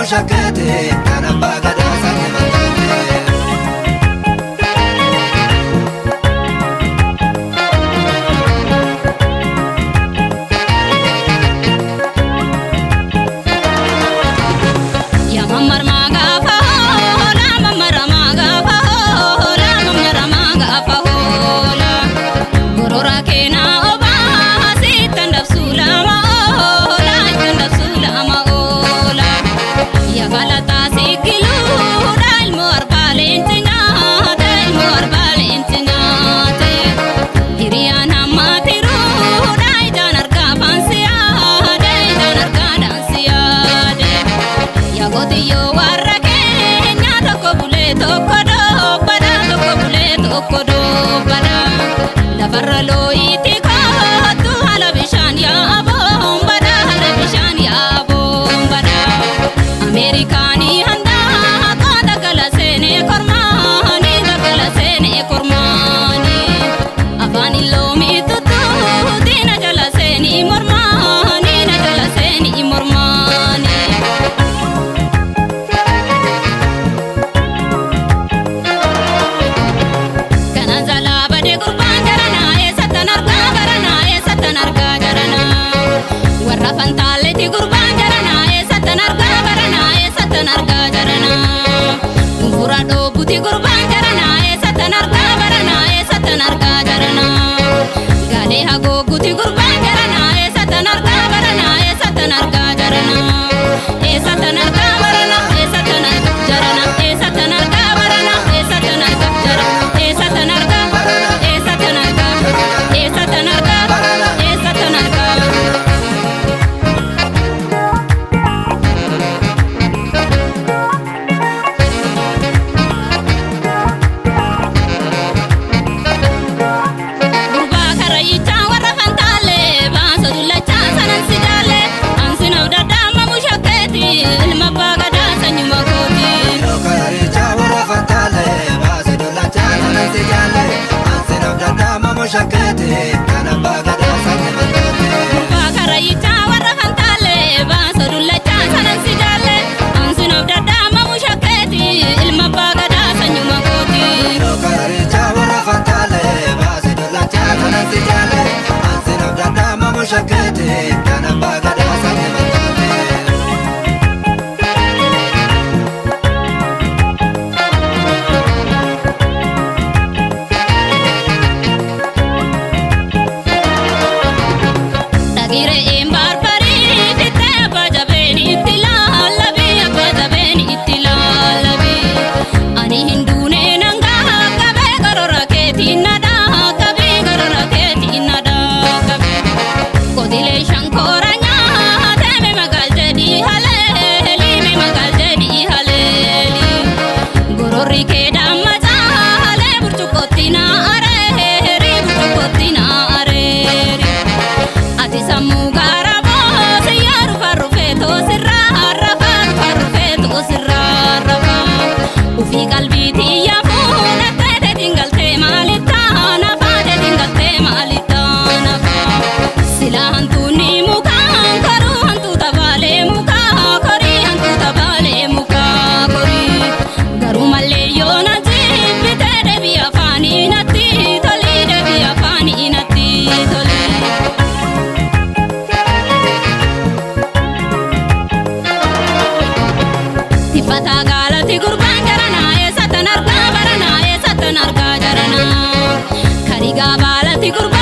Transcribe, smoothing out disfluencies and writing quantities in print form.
Shakete, kan abbaa gadaa sanyii maltooti. Yaa mammarmaa gaafa hoola, mammaramaa gaafa hoola, mammaramaa gaafa hoola. Gorora keenaa obaa sittan dabsuu lama oola, ittan dabsuu lama oola. Yaa galataa sigiluudha ilmoo arbaa leenci nyaate, ilmoo arbaa leenci nyaate. Hiriyaan hammaatiruudha ijaan argaa faansi yaade, ijaan argaa daansi yaade. Yaa qotiyyoo warra keenya tokko bulee tokko doobbadha, tokko bulee tokko doobbadha. Lafarra looyitti kootu haala bishaan yaa boonbadha, haala bishaan yaa boonbadha. Ameerikaanii handaa qoota gala seenee kormaanii, gala seenee kormaanii. Afaan illoomii tuttuuti na jala seenii mormaanii, na jala seenii mormaanii. Kanan jalaa badee gurbaan jaranaa eessattan argaa baranaa eessattan argaa jaranaa. Warra fantaalleeti gurbaan jaranaa eessattan argaa baranaa eessattan argaa jaranaa. Gurgura dhoobuti gurbaan jaranaa eessattan argaa baranaa eessattan argaa jaranaa. Gaalee hagooguti gurbaan jaranaa eessattan argaa baranaa eessattan argaa jaranaa. Eessattan argaa baranaa eessattan argaa jaranaa eessattan argaa baranaa eessattan argaa jaranaa eessattan argaa eessattan argaa eessattan argaa eessattan argaa. Gurbaa karrayyichaa warra fantaalee baasa dullachaa sanan si jaalle ansi naaf daddaama mushakkeeti ilma abbaa gadaa sanyuma kooti. Kararicha warra fantaalee baase dullachaa sanan si jaalle ansi naaf daddaama mushakkeeti kan abbaa gadaa sanyii maltooti. Gurbaa karrayyichaa warra fantaalee baasa dullachaa sanan si jaalle ansi naaf daddaama mushakkeeti ilma abbaa gadaa sanyuma kooti. Kararicha warra fantaalee baase dullachaa sanan si jaalle ansi naaf daddaama mushakkeeti kan abbaa gadaa sanyii maltooti. Dhagire'een barbarii fittee abbaa jabeen itti laallabii abbaa jabeen itti laallabii. Ani hin duune nangaa qabee gorora keetiin na dhaaqabii gorora keetiin na dhaaqabii. Qotilee shankoora nyaatee mi magaal jedhii haleelii mi magaal jedhii haleelii. Gororri kee damma caalee burcuqqootti na areeri burcuqqootti na areeri. Ati sammuu gaara boose yaa rufa rufee toosirraa rafa rufa rufee toosirraa rafa. Ufii qalbiitii yaa fuudhattee teetiin galtee maaliif taana faa teetiin galtee maaliif taana faa. Sila hantuunni mukaan koruu hantuuta baalee mukaa korii hantuuta baalee mukaa korii. Garuu mallee yoo na jibbitee deebii afaanii natti tolii deebii afaanii natti tolii. Tiffataa gaalati gurbaan jaranaa eessattan argaa baranaa eessattan argaa jaranaa. Karigaa baalati gurbaan.